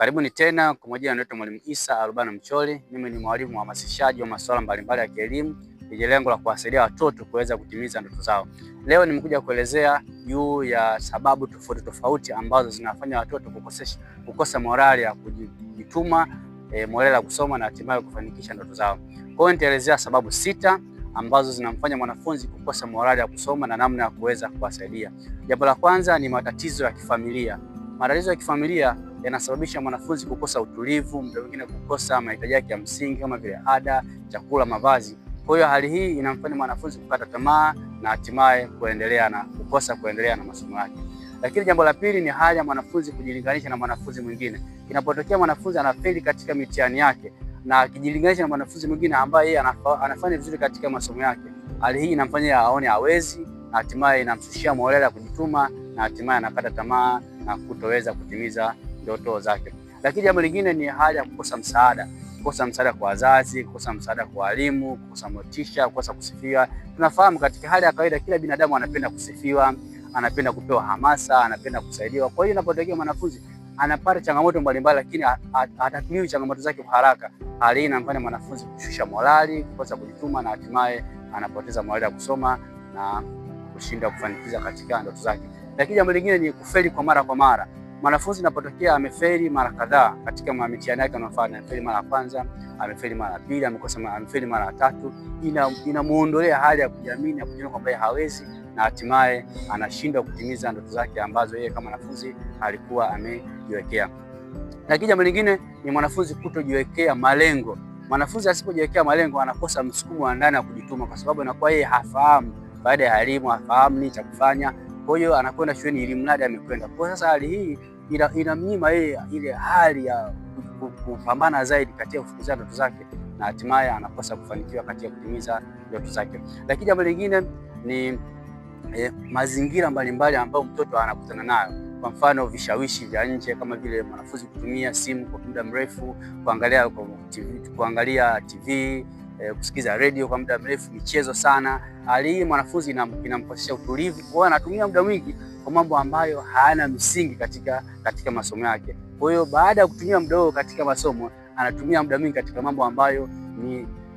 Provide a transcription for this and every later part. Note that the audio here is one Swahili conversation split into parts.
Karibuni tena. Kwa majina naitwa Mwalimu Isa Albano Mcholi. Mimi ni mwalimu mhamasishaji wa masuala mbalimbali ya kielimu yenye lengo la kuwasaidia watoto kuweza kutimiza ndoto zao. Leo nimekuja kuelezea juu ya sababu tofauti tofauti ambazo zinafanya watoto kukosa morali ya kujituma, morali ya kusoma na hatimaye kufanikisha ndoto zao. Kwa hiyo nitaelezea sababu 6 ambazo zinamfanya mwanafunzi kukosa morali ya kusoma na namna ya kuweza kuwasaidia. Jambo la kwanza ni matatizo ya kifamilia. Matatizo ya kifamilia yanasababisha mwanafunzi kukosa utulivu, muda mwingine kukosa mahitaji yake ya msingi kama vile ada, chakula, mavazi. Kwa hiyo hali hii inamfanya mwanafunzi kukata tamaa na hatimaye kuendelea na kukosa kuendelea na masomo yake. Lakini jambo la pili ni hali ya mwanafunzi kujilinganisha na mwanafunzi mwingine. Inapotokea mwanafunzi anafeli katika mitihani yake na akijilinganisha na mwanafunzi mwingine ambaye yeye anafanya vizuri katika masomo yake, hali hii inamfanya aone hawezi na hatimaye inamshushia morale ya kujituma na hatimaye anakata tamaa na kutoweza kutimiza ndoto zake. Lakini jambo lingine ni hali ya kukosa msaada. Kukosa msaada kwa wazazi, kukosa msaada kwa walimu, kukosa motisha, kukosa kusifiwa. Tunafahamu katika hali ya kawaida kila binadamu anapenda kusifiwa, anapenda kupewa hamasa, anapenda kusaidiwa. Kwa hiyo inapotokea mwanafunzi anapata changamoto mbalimbali lakini hatatuliwi changamoto zake kwa haraka, hali hii inamfanya mwanafunzi kushusha morali, kukosa kujituma na hatimaye anapoteza morali ya kusoma na kushindwa kufanikisha katika ndoto zake. Lakini jambo lingine ni kufeli kwa mara kwa mara. Mwanafunzi inapotokea amefeli mara kadhaa katika mitihani yake anayofanya, amefeli mara ya kwanza, amefeli mara ya pili, amefeli mara ya tatu, inamuondolea hali ya kujiamini na kujiona kwamba yeye hawezi na hatimaye anashindwa kutimiza ndoto zake ambazo yeye kama mwanafunzi alikuwa amejiwekea. Lakini jambo lingine ni mwanafunzi kutojiwekea malengo. Mwanafunzi asipojiwekea malengo anakosa msukumo wa ndani wa kujituma, kwa sababu anakuwa yeye hafahamu baada ya elimu, hafahamu nini cha kufanya. Kwa hiyo anakwenda shuleni ili mradi amekwenda. Kwa sasa hali hii inamnyima yeye ile hali ya kupambana zaidi katika kufukuza ndoto zake na hatimaye anakosa kufanikiwa katika kutimiza ndoto zake. Lakini jambo lingine ni mazingira mbalimbali ambayo mtoto anakutana nayo. Kwa mfano vishawishi vya nje kama vile mwanafunzi kutumia simu kwa muda mrefu, kuangalia TV, kusikiza radio kwa muda mrefu, michezo sana. Hali hii mwanafunzi inamkosesha utulivu, kwa hiyo anatumia muda mwingi kwa mambo ambayo hayana msingi katika masomo yake. Kwa hiyo baada ya kutumia muda huo katika masomo, anatumia muda mwingi katika mambo ambayo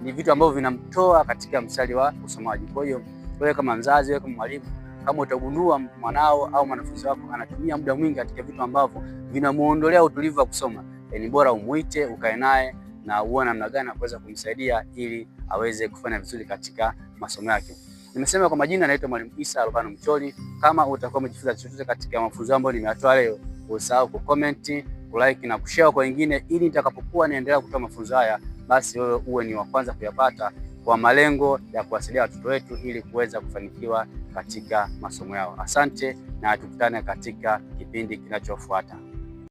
ni vitu ambavyo vinamtoa katika mstari wa usomaji. Kwa hiyo wewe kama mzazi, wewe kama mwalimu, kama utagundua mwanao au mwanafunzi wako anatumia muda mwingi katika vitu ambavyo vinamuondolea utulivu wa kusoma, ni bora umuite, ukae naye na uone namna gani kuweza kumsaidia ili aweze kufanya vizuri katika masomo yake. Nimesema kwa majina naitwa Mwalimu Isa Albano Mcholi. Kama utakuwa umejifunza chochote katika mafunzo ambayo nimeyatoa leo, usahau kucomment, kulike na kushare kwa wengine, ili nitakapokuwa niendelea kutoa mafunzo haya basi wewe uwe ni wa kwanza kuyapata, kwa malengo ya kuwasaidia watoto wetu ili kuweza kufanikiwa katika masomo yao. Asante na tukutane katika kipindi kinachofuata.